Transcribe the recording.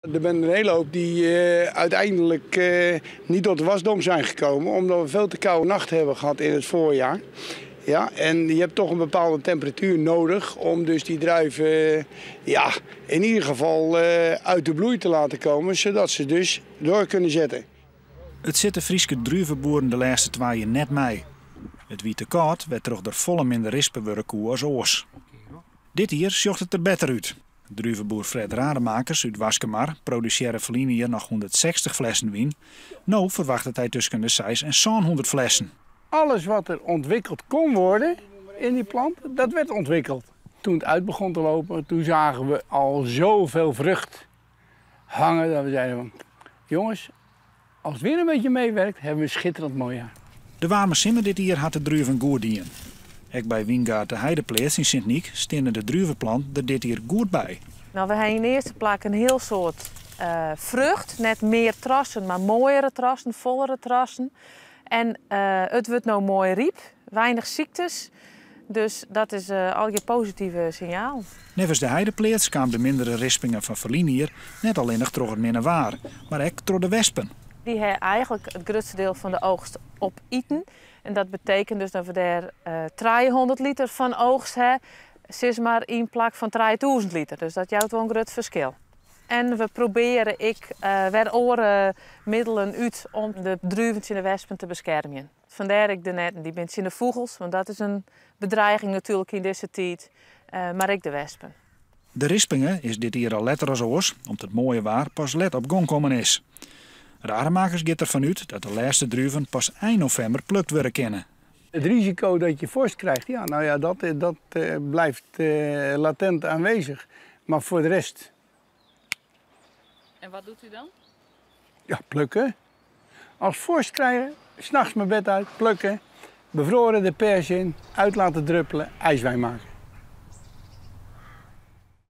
Der binne in hiele hoop dy't uiteindelijk niet tot de wasdom zijn gekomen, omdat we veel te koude nachten hebben gehad in het voorjaar. Ja, en je hebt toch een bepaalde temperatuur nodig om dus die druiven, ja, in ieder geval uit de bloei te laten komen, zodat ze dus door kunnen zetten. It sit de Fryske druveboeren de lêste twa jier net mei. It wie te kâld, wêrtroch't der folle minder rispe wurde koe as oars. Dit jier sjocht it der better út. Druveboer Fred Rademakers út Waskemar produsearre ferline jier noch 160 flessen wyn. No ferwachtet hy tusken de seis en 700 flessen. Alles wat er ontwikkeld kon worden in die plant, dat werd ontwikkeld. Toen het uit begon te lopen, toen zagen we al zoveel vrucht hangen dat we zeiden van, jongens, als het weer een beetje meewerkt, hebben we een schitterend mooi jaar. De waarme simmer dit jier hat de druven goed dien. Ek by Wyngaard de Heidepleats yn Sint Nyk steane de druveplanten der dit jier goed by. No, we ha yn earste plak in hiel soad frucht. Net mear trossen, mar moaiere trossen, follere trossen. En it wurdt no moai ryp, weinich syktes. Dus dat is allegear positive sinjalen. Neffens de Heidepleats kaam de mindere rispingen fan ferline jier net allinnich troch it minne waar, mar ek troch de wespen. Dy ha eigenlik it grutste diel fan de oogst opiten. En dat betekent dus dat we dêr 300 liter fan oogst ha, sis mar yn plak fan 3000 liter. Dus dat jout wol in grut ferskil. En we probearje ek wer oare middelen út om de druven tsjin de wespen te beskermjen. Fandêr ek de netten, dy binne tsjin de fûgels, want dat is in bedreiging natuerlik yn dizze tiid, mar ek de wespen. De rispinge is dit jier al letter as oars, om't it moaie waar pas let op gong kommen is. Rademakers giet derfan út dat de lêste druven pas ein novimber plukt wurde kinne. Het risico dat je vorst krijgt, ja, nou ja, dat blijft latent aanwezig. Maar voor de rest. En wat doet u dan? Ja, plukken. Als vorst krijgen, 's nachts mijn bed uit, plukken, bevroren de pers in, uit laten druppelen, ijswijn maken.